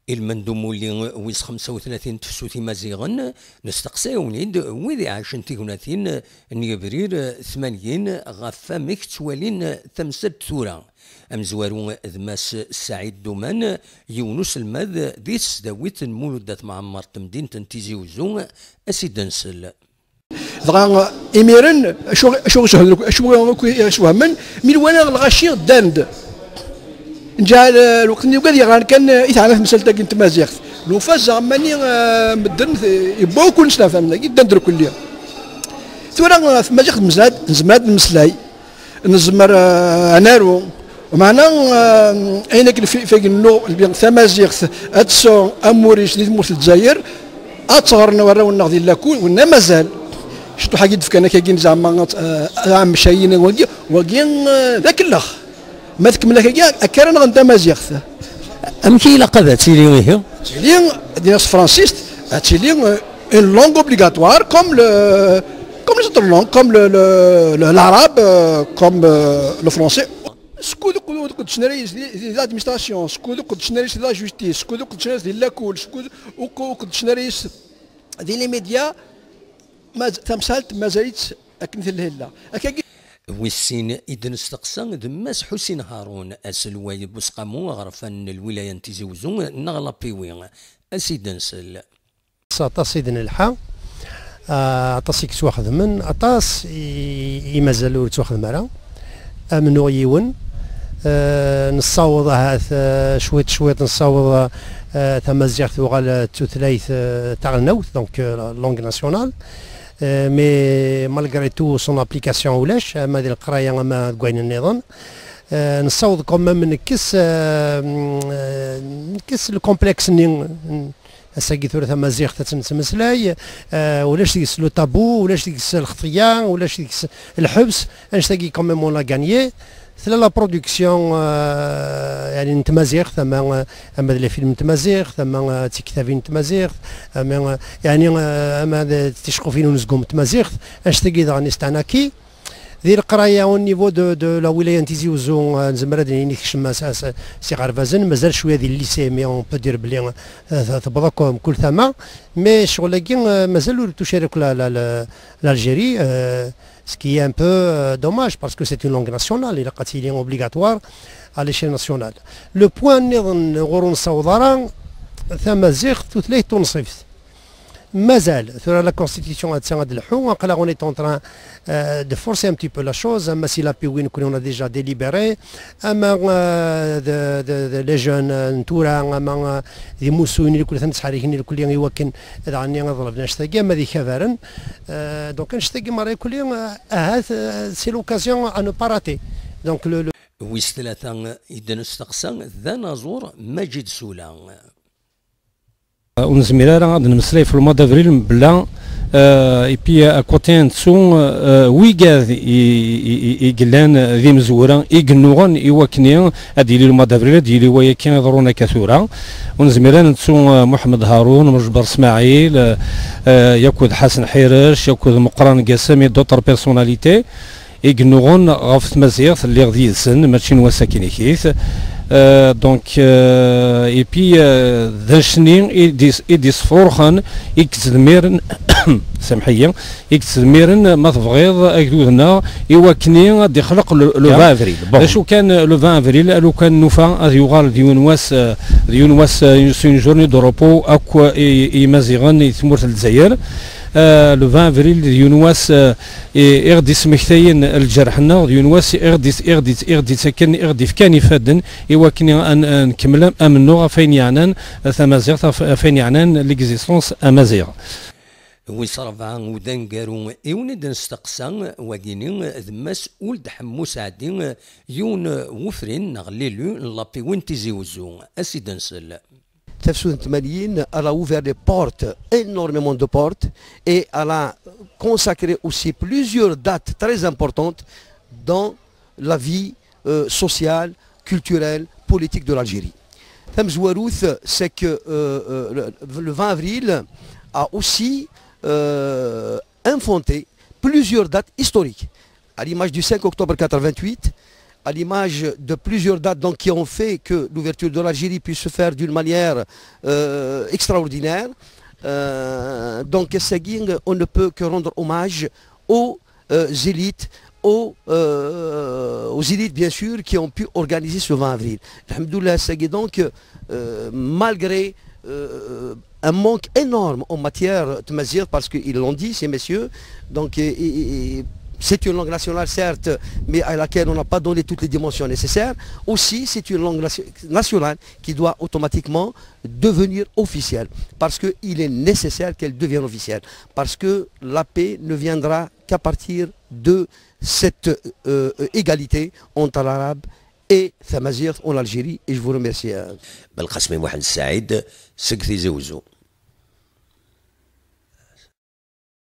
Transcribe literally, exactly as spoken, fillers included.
Ilmend umulli wis xemsa u tlatin n tefsut imaziɣen, nesteqsa-yawen-id wid iɛacen tignatin n yebrir tmanyin ɣef wamek ttwalin tamsalt tura. Amezwaru d Mass Saɛid Duman, yiwen uselmad di tesdawit n Mulud At Mɛemmer n temdint n Tizi Uzzu, a s-id-nsel. Dɣa imiren, acu, acu ɣ-, acu akk i ɣ-iswehmen, mi nwala lɣaci ddan-d. Nǧeɛ, eh, lweqt-nni ugad yeɣran kan, eh, i teɛna temsalt-agi n tmaziɣt. Nufa zeɣ mani, eh, medden, eh, yewwa akk nesnafam dagi, ddan-d irkelli. Tura, eh, tmaziɣt nezmer, nezmer ad nemmeslay. Nezmer, eh, ad naru. Meɛna, eh, ayen akken fi, fi gennu, tamaziɣt ad tesɛu amur-is di tmurt n Lezzayer, ad tt-ɣren warraw-nneɣ di lakul, winna mazal. Ciṭuḥ-agi d-fkan akagi zeɛma, eh, aɛemcayen wagi, wagi, eh, d akellex. Ma tkemmel akagi, akka ara nɣen tamaziɣt. Amek i ilaq ad tili ihi? Ad tili, dinna s tefransist, ad tili, euh, une langue obligatoire comme le, comme les autres langues, comme le, le, le, l'arabe, euh, comme, euh, le français. Skud uqedcen ara yis di, di l'administration, skud uqedcen ara yis di la justice, skud uqedcen ara yis di lakul, skud uqedcen ara yis di les médias, maz-, tamsalt mazal-itt akken tella. Akka. Wis sin i d-nesteqsa d Mass Ḥusin Harun, aselway n Busqamu aɣerfan n lwilaya n Tizi Uzzu neɣ Lapiwi. A s-id-nsel. Aṭas i d-nelḥa, ah, aṭas i yettwaxedmen, aṭas i, i mazal ur yettwaxdem ara. Amennuɣ yiwen, eh, nessaweḍ ahat, eh, cwiṭ cwiṭ nessaweḍ, eh, tamaziɣt tuɣal d tutlayt, eh, taɣelnawt, donc, eh, langue nationale. Eh, mais malgré tout son application ulac, ama di leqraya ama deg wayen nniḍen. Eh, nessaweḍ quand même nekkes, eh, mm, eh, nekkes le complexe-nni. Ass-agi tura tamaziɣt ad tt-nettmeslay, eh, ulac deg-s le tabou, ulac deg-s lxeṭya, ulac deg-s lḥebs, annect-agi quand même on l'a gagné. Tella la production, eh, yani n tmaziɣt, ama, eh, ama d les films n tmaziɣt, ama, eh, d tiktabin n tmaziɣt, ama, eh, yani, eh, ama d ticeqqufin n unezgum n tmaziɣt, annect-agi daɣen isteɛna-k. Di leqraya au niveau de, de la wilaya n Tizi Uzzu, eh, nezmer ad nini tekcem s, s, s iɣerbazen, mazal cwiya di lycée, mais on peut dire belli, eh, t-, tewweḍ akk mkul tama, mais ccɣel-agi, eh, mazal ur touché ara akk la, la, la, l'Algérie, eh, ce qui est un peu, eh, dommage, parce que c'est une langue nationale, ilaq ad tili obligatoire à l'échelle nationale. Le point nniḍen ɣur ur nessaweḍ ara, tamaziɣt tutlayt tunṣibt. Mazal, tura la constitution ad, ad telḥu, aql-aɣ on est en train, euh, de forcer un petit peu la chose, ama si Lapiwi nekkni on a déjà délibéré, ama, euh, de, de, de les jeunes, euh, n tura, ama, euh, d imussuyen irkelli, ad nettḥerrik irkelli i wakken ad ɛni ad ḍelben annect-agi, ama d ikabaren. Euh, donc annect-agi merra irkelli, euh, ahat, euh, c'est l'occasion à ne pas rater. Donc le, le Wis tlata i d-nesteqsa d anaẓur Maǧid Sula. Ur nezmir ara ad nemmeslay f le mois d'avril mebla, euh, et puis, euh, à côté nettu, euh, wigad i, i, i, i yellan d imezwura i yennuɣen i wakken ad yili le mois d'avril, ad yili wayaki iḍerrun akka tura. Ur nezmir ara nettu, euh, Muḥemmed Harun, Mejber Smaɛil, euh, euh, yakk d Ḥasen Ḥirec, yakk d Meqran Gassam et d'autres personnalités i yennuɣen ɣef tmaziɣt, lliɣ d yid-sen, mačči n wass-akin ikit. Euh, donc, euh, et puis, euh, d annect-nni i d-is-, i d-isfurxen, i yettdemmiren, samḥ-iyi, i yettdemmiren, ma tebɣiḍ, agdud-nneɣ, i wakken ad d-ixleq le, le vingt avril. Bon. D acu kan, le vingt avril, a lukan nufa ad yuɣal d yiwen wass, euh, d yiwen wass, euh, une journée de repos akk i, i Yimaziɣen i tmurt n Lezzayer. Euh, le vingt avril d yiwen wass, euh, i, i ɣ-d-ismektayen lǧerḥ-nneɣ, d yiwen wass i ɣ-d-is-, i ɣ-d-is-, i ɣ-d-ittaken, i ɣ-d-ifkan ifadden i wakken ad n-, ad nkemmel am-, amennuɣ ɣef wayen yeɛnan tamaziɣt, ɣef, ɣef wayen yeɛnan l'existence amaziɣ. Wis rebɛa udangaru i wen-id-nesteqsa wagini d Mass Uld Ḥemmu Saɛdi, yiwen wefrin neɣ l'élu n Lapiwi n Tizi Uzzu, a s-id-nsel. Tafsut n tmanyin, elle a ouvert des portes, énormément de portes, et elle a consacré aussi plusieurs dates très importantes dans la vie, euh, sociale, culturelle, politique de l'Algérie. Tamezwarut, c'est que, euh, euh, le, le vingt avril a aussi, euh, enfanté plusieurs dates historiques. À l'image du cinq octobre quatre-vingt-huit, à l'image de plusieurs dates donc, qui ont fait que l'ouverture de l'Algérie puisse se faire d'une manière euh, extraordinaire. Euh, donc, ass-agi, on ne peut que rendre hommage aux euh, élites, aux, euh, aux élites bien sûr qui ont pu organiser ce vingt avril. Alhamdoulilah, ass-agi, donc, euh, malgré euh, un manque énorme en matière de tmazirt, parce qu'ils l'ont dit, ces messieurs. Donc, et- et- et c'est une langue nationale, certes, mais à laquelle on n'a pas donné toutes les dimensions nécessaires. Aussi, c'est une langue nation- nationale qui doit automatiquement devenir officielle, parce qu'il est nécessaire qu'elle devienne officielle, parce que la paix ne viendra qu'à partir de cette euh, égalité entre l'arabe et tamazirt en Algérie. Et je vous remercie. euh. Belqasem Muḥend Saɛid seg Tizi Wezzu.